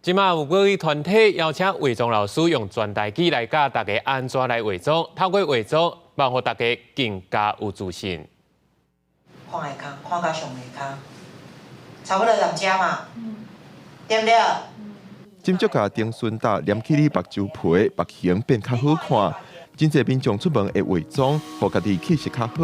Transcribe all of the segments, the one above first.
這馬有母語團體邀請化妝老師用全台語來教大家按怎來化妝，透過化妝，幫予大家更加有自信。看下跤，看到上下跤，差不多佇遮嘛，對毋對？斟酌共頂唇罩黏起你目睭皮，目型變較好看。真濟民眾出門會化妝，予家己氣色較好。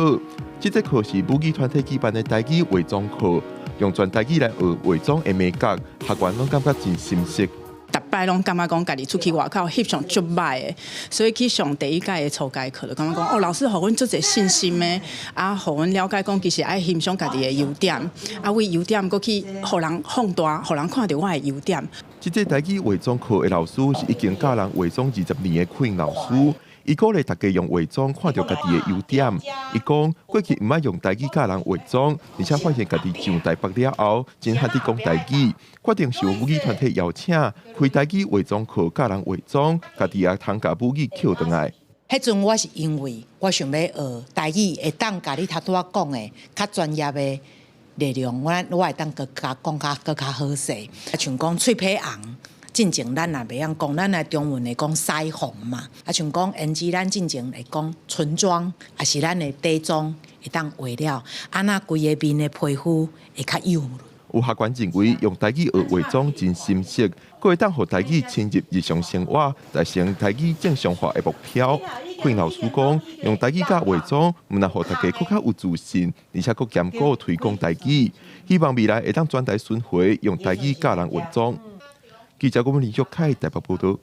這節課是母語團體舉辦的台語化妝課，用全台語來學化妝的眉角，學員攏感覺真心適。逐擺攏感覺講家己出去外口翕相足䆀的，所以去上第一屆的初階課，就感覺講哦，老師予阮足濟信心的，啊，予阮了解講其實愛欣賞家己的優點，啊，為優點閣去予人放大，予人看著我的優點。這節台語化妝課的老師是已經教人化妝20年的昆老師。伊鼓勵大家用化妝看著家己的優點。伊講過去毋捌用台語教人化妝，而且發現家己上台北了後，真罕佇講台語，決定受母語團體邀請，開台語化妝課教人化妝，家己也通共母語抾轉來。彼陣我是因為我想欲學台語，會當共你頭拄仔講的較專業的內容，我會當閣較講較閣較好勢。像講喙皮紅。進前咱也袂曉講，咱來中文會講腮紅嘛。啊，像講胭脂，咱進前會講唇妝，抑是咱的底妝會當畫了，按呢規个面的皮膚會較幼潤。有學員認為用台語學化妝真心適，閣會當予台語深入日常生活，達成台語正常化的目標。昆老師講，用台語教化妝，毋但予大家閣較有自信，而且閣兼顧推廣台語，希望未來會當全台巡迴用台語教人化妝。記者郭文林玉凱台北報道。